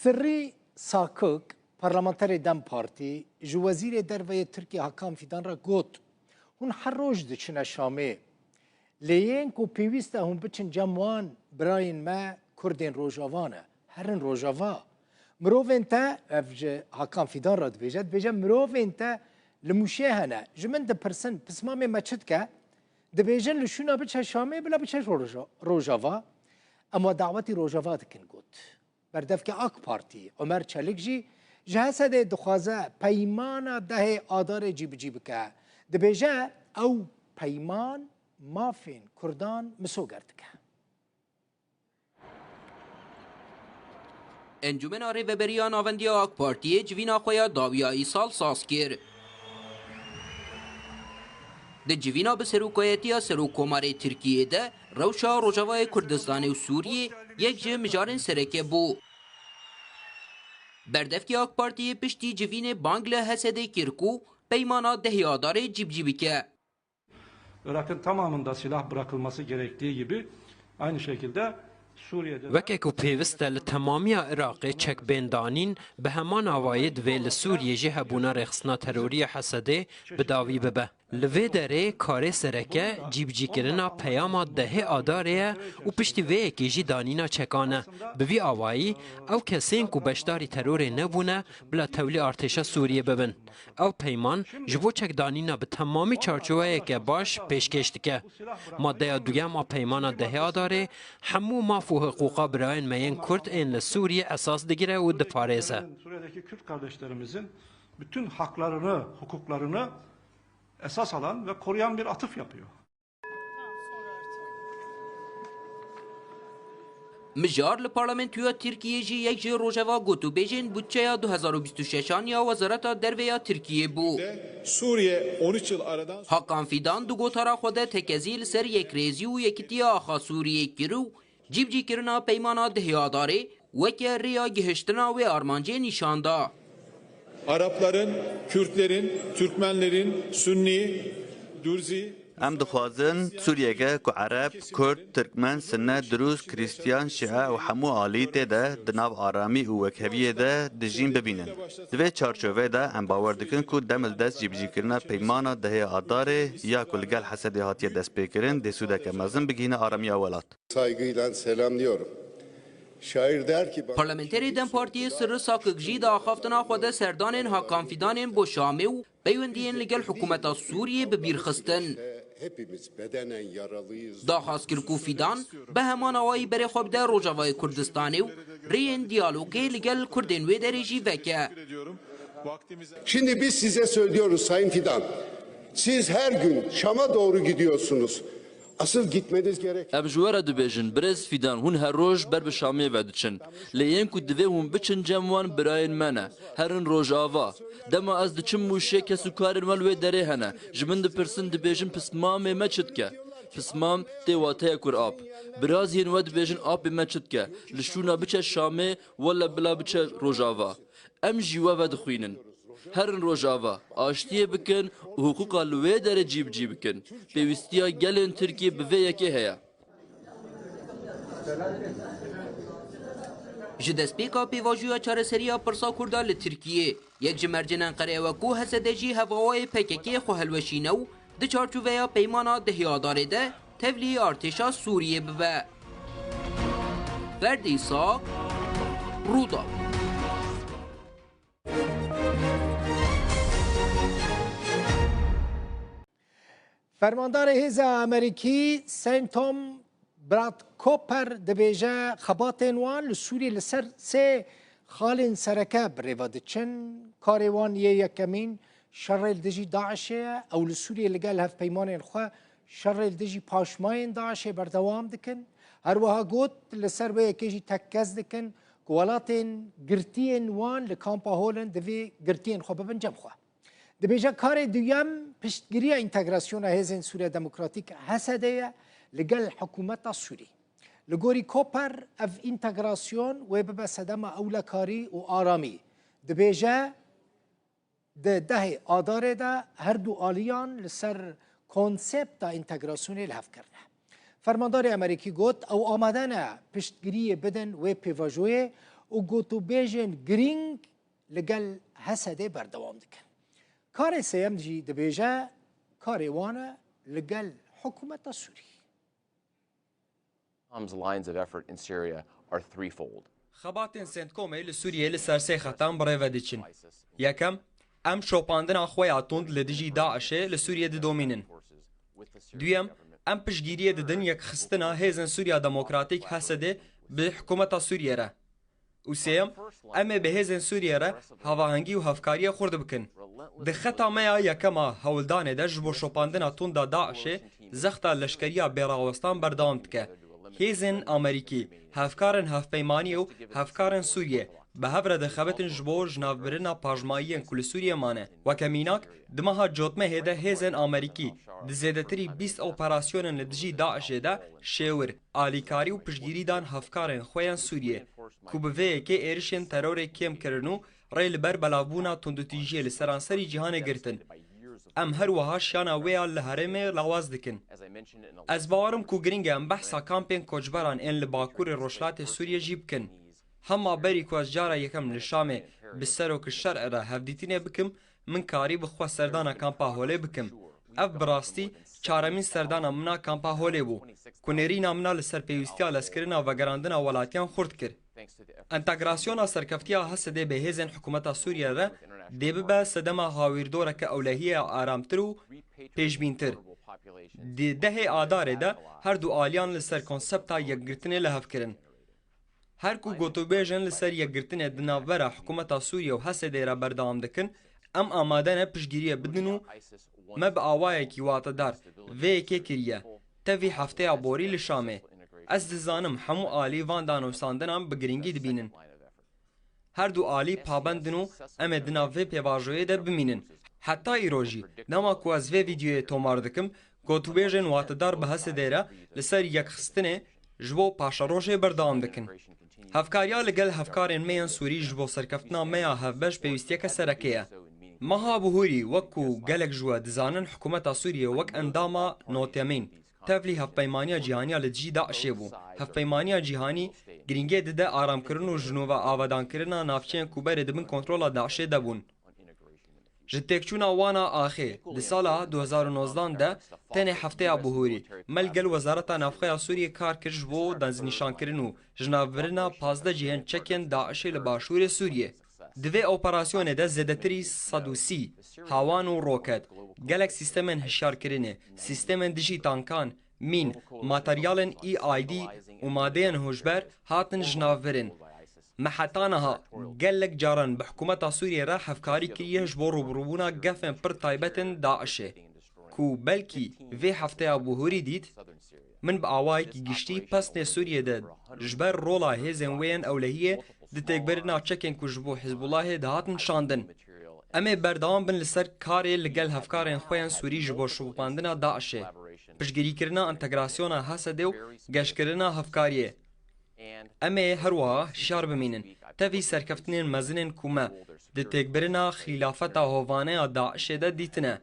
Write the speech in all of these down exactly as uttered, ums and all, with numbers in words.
Sirrî Sakik, parlamenterê DEM Partî, ji Wezîrê Derve yê Tirkiyê Hakan Fîdan re got, Hûn her roj diçine Şamê. Lê yên ku pêwîst e hûn biçin cem wan, birayên me Kurdên Rojava ne. Herin Rojava. Mirovên te, ev ji Hakan Fîdan re dibêje, dibêje mirovên te li Mûşê hene. Ji min dipirsin, pismamê me çi dike? Dibêjin li şûna biçe Şamê, bila biçe Roja-, Rojava. Em we dawetî Rojava dikin, got. Berdevkê AK Partî Omer Çelik jî ji H S D'ê dixwaze peymana dehê Adarê cîbicî bike. Dibêje ew peyman mafên Kurdan misoger dike. Encûmena Rêveberiya Navendî ya AK Partiyê civîna xwe ya dawiya îsal saz kir. Di civîna bi serokayetiya Serokkomarê Tirkiyê de rewşa Rojavayê Kurdistanê û Sûriyê yek ji mijarên sereke bû. Berdevkê AK Partiyê piştî civînê bang li H S D'ê kir ku peymana dehê Adarê cîbicî bike. Irak'ın tamamında silah bırakılması gerektiği gibi aynı şekilde Suriye'de de Weke ku pêwist e li temamiya Iraqê çek bên danîn, bi heman awayî divê li Sûriyê jî hebûna rêxistina terorî ya H S D'ê bi dawî bibe. Li vê derê karê sereke cîbicîkirina peyama dehê Adarê ye û piştî vê yekê jî danîna çekan e. Bi vî awayî ew kesên ku beşdarî terorê nebûne bila tevlî artêşa Sûriyê bibin. Ew peyman ji bo çekdanîna bi temamî çarçoweyeke baş pêşkêş dike. Maddeya duyem a peymana dehê Adarê hemû maf û hiqûqa birayên me yên Kurd ên li Sûriyê esas digire û diparêze. Suriye'deki Kürt kardeşlerimizin bütün haklarını, hukuklarını esas alan ve koruyan bir atıf yapıyor. Mijar li Parlamentoya Tirkiyê jî yek ji rojeva gotûbêjên budçeya du hezar û bîst û şeşan ya Wezareta Derve ya Tirkiyê bû. Suriye on üç yıl aradan Hakan Fidan di gotara xwe de tekezî li ser yekrêzî û yekitiya axa Sûriyê kir û cîbicîkirina peymana dehê Adarê weke rêya gihiştina wê armancê nîşan da. Arapların, Kürtlerin, Türkmenlerin, Sünni, Dürzi, Em dixwazin Sûriyeke ku Ereb, Kurd, Tirkmen, Sinne, Dirûz, Krîstiyan, Şîe û hemû alî tê de di nav aramî û wekheviyê de dijîn bibînin. Di vê çarçoveyê de em bawer dikin ku dem li dest cîbicîkirina peymana dehê Adarê ya ku li gel H S D'ê hatiye destpêkirin dê sûdeke mezin bigihîne aramiya welat. Saygıyla selamlıyorum. Şair der ki, bana Parlamenterê DEM Partiyê Sirri Sakik jî di axaftina xwe de serdanên Hakan Fidanên bo Şamê û peywendiyên li gel hikûmeta Sûriyê bi bîr xistin. Hepimiz bedenen yaralıyız. Daxwaz kir ku Fidan bi heman awayî berê xwe bide Rojavayê Kurdistanê û rêyên diyalogê li gel Kurdên wê derê jî veke. Şimdi biz size söylüyoruz Sayın Fidan. Siz her gün Şam'a doğru gidiyorsunuz. Asıl gitmeniz gerek. Em ji we re dibêjin, birêz Fidan, hûn her roj ber bi Şamê ve diçin. Lê yên ku divê hûn biçin cem wan birayên me ne. Herin Rojava. Dema ez diçim Mûşê, kes û karên me li wê derê hene. Ji min dipirsin, dibêjin, Pismamê me çi dike? Pismam tê wateyek wir ap. Biraziyên we dibêjin, Apê me çi dike? Li şûna biçe Şamê, wele bila biçe Rojava. Em ji we vedixwînin. Herin Rojava, aştiyê bikin û hiqûqa li wê derê cîbicî bikin. Pêwîstiya gelên Tirkiyê bi vê yekê heye. Ji destpêka pêvajoya çareseriya pirsa Kurda li Tirkiyê, yek ji mercên Enqereyê wekû H S D jî hevawayê P K K xwe hilweşîne û di çarçoveya peymana dehê Adarê de tevlî artêşa Sûriyê bibe. Ferdî Sak, Rûdaw. Fermandarê Hêza Amerîkî Saint Tom Brad Cooper dibêje, xebatên wan li Sûriyê li ser sê xalên sereke bi rê ve diçin. Karê wan yê yekemîn şerê li dijî DAIŞê ye. Ew li Sûriyê li gel hevpeymanên xwe şerê li dijî paşmayên DAIŞê berdewam dikin. Her wiha got, li ser wê yekê jî tekkez dikin ku welatên girtiyên wan li kampa hol in, divê girtiyên xwe bibin cem xwe. Dibêje karê duyem piştgiriya întegrasyona Hêzên Sûriya Demokratîk, H S D, ye li gel hikûmeta Sûrî. Li gorî Koper ev întegrasyon wê bibe sedema ewlekarî û aramî. Dibêje, di dehê Adarê de her du aliyan li ser konsepta întegrasyonê li hev kirine. Fermandarê Amerîkî got, ew amade ne piştgiriyê bidin wê pêvajoyê û gotûbêjên girîng li gel H S D'ê berdewam dikin. Karê sêyem jî dibêje, karê wan e li gel hikûmeta Sûrî. Tom's lines of effort in Syria are threefold. Xebatên Centcomê li Sûriyê li ser sê xetan bi rê ve diçin. Yekem, em şopandina xwe ya tund li dijî DAIŞê li Sûriyê didomînin. Duyem, em piştgiriyê didin yekxistina Hêzên Sûriya Demokratîk, H S D, bi hikûmeta Sûriyê re. Û sêyem, em ê bi hêzên Sûriyê re havahengî û hevkariyê xurt bikin. Di xeta me ya yekem a hewldanê de ji bo şopandina tund a DAIŞê, zexta leşkeriya bêrawestan berdewam dike. Hêzên Amerîkî, hevkarên hevpeymaniyê û hevkarên Sûriyê bi hev re dixebitin ji bo jinavbirina pajmayiyên ku li Sûriyê mane. Weke mînak, di meha Cotmehê de hêzên Amerîkî di zêdetirî bîst operasyonên li dijî DAIŞê de şêwir, alîkarî û piştgirî dan hevkarên xwe yên Sûriyê, ku bi vê yekê êrişên terorê kêm kirin û rê li ber belavbûna tundûtîjiyê li seranserî cîhanê girtin. Em her wiha şiyana wê ya li herêmê lawaz dikin. Ez bawer im ku giring e em behsa kampên koçberan ên li bakurê rojhilatê Sûriyê jî bikin. Hema berî ku ez cara yekem li Şamê bi Serok Şer re hevdîtinê bikim, min karî bi xwe serdana Kampa Holê bikim. Ev bi rastî çaremîn serdana min a Kampa Holê bû, ku nêrîna min a li ser pêwîstiya lezkirina vegerandina welatiyan xurt kir. Entegrasyona serkeftiya H S D'ê bi hêzên hikûmeta Sûriyê re dê bibe sedema hawîrdoreke ewlehiyê ya aramtir û pêşbîntir. Di dehê Adarê de her du aliyan li ser konsepta yekgirtinê li hev kirin. Her ku gotûbêjên li ser yekgirtinê di navbera hikûmeta Sûriyê û H S D'ê re berdewam dikin, em amade ne piştgiriyê bidin û me bi awayekî watedar vê yekê kiriye. Tevî hefteya borî li Şamê. Ez dizanim hemû alî van danûstandinan bi girîngî dibînin. Her du alî pabend in û em ê di nav vê pêvajoyê de bimînin. Heta îro jî, dema ku ez vê vîdeoyê tomar dikim, gotûbêjên watedar bi H S D'ê re li ser yekxistinê ji bo paşerojê berdewam dikin. Hevkariya li gel hevkarên me yên Sûrî ji bo serkeftina me ya hevbeş pêwîstiyeke sereke ye. Meha Buhurî, wek ku gelek ji we dizanin, hikûmeta Sûriyê wek endama notemîn tevlî Hevpeymaniya Cîhanî ya li dijî DAIŞê bû. Hevpeymaniya Cîhanî girîngê dide aramkirin û ji nû ve avadankirina navçeyên ku berê di bin kontrola DAIŞê de bûn. Ji têkçûna wan a axê, di sala du hezar û nozdan de tenê hefteya Buhurî, me li gel Wezareta Navxwe ya Sûriyê kar kir ji bo destnîşankirin û jinavbirina pazdeh cihên çekên DAIŞê li başûrê Sûriyê. Di vê operasyonê de zêdetirî sed û sî hawan û roket, gelek sîstemên hişyarkirinê, sîstemên dijî tankan, mîn, materyalên E I D û madeyên hûşber hatin jinavbirin. Me heta niha gelek caran bi hikûmeta Sûriyê re hevkarî kiriye ji bo rûbirûbûna gefên pir taybetên DAIŞê, ku belkî vê hefteya Buhurî dît. Min bi awayekî giştî pesnê Sûriyê de ji ber rola hêzên wê yên ewlehiyê di têkbirina çekên ku ji bo Hizbullahê dihatin şandin. Em ê berdewam bin li ser karê li gel hevkarên xwe yên Sûrî ji bo şopandina DAIŞê, piştgirîkirina entegrasyona H S D û geşkirina hevkariyê. Em ê her wiha hişyar bimînin, tevî serkeftinên mezinên ku me di têkbirina xîlafeta hovane ya DAIŞê de dîtine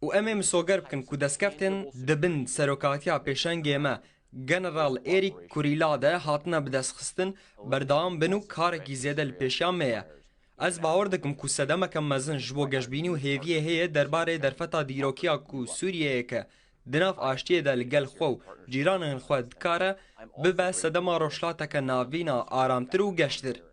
û em ê misoger bikin ku destkeftên di bin serokatiya pêşengê me General Êrîk Kurîla de hatine bidestxistin, berdewam bin û karekî zêde li pêşiya me ye. Ez bawer dikim ku sedemeke mezin ji bo geşbînî û hêviyê heye derbarê derfeta dîrokiya ku Sûriyeyeke di nav aştiyê de li gel xwe û cîranên xwe dikare bibe sedema rojhilateke navîn a aramtir û geştir.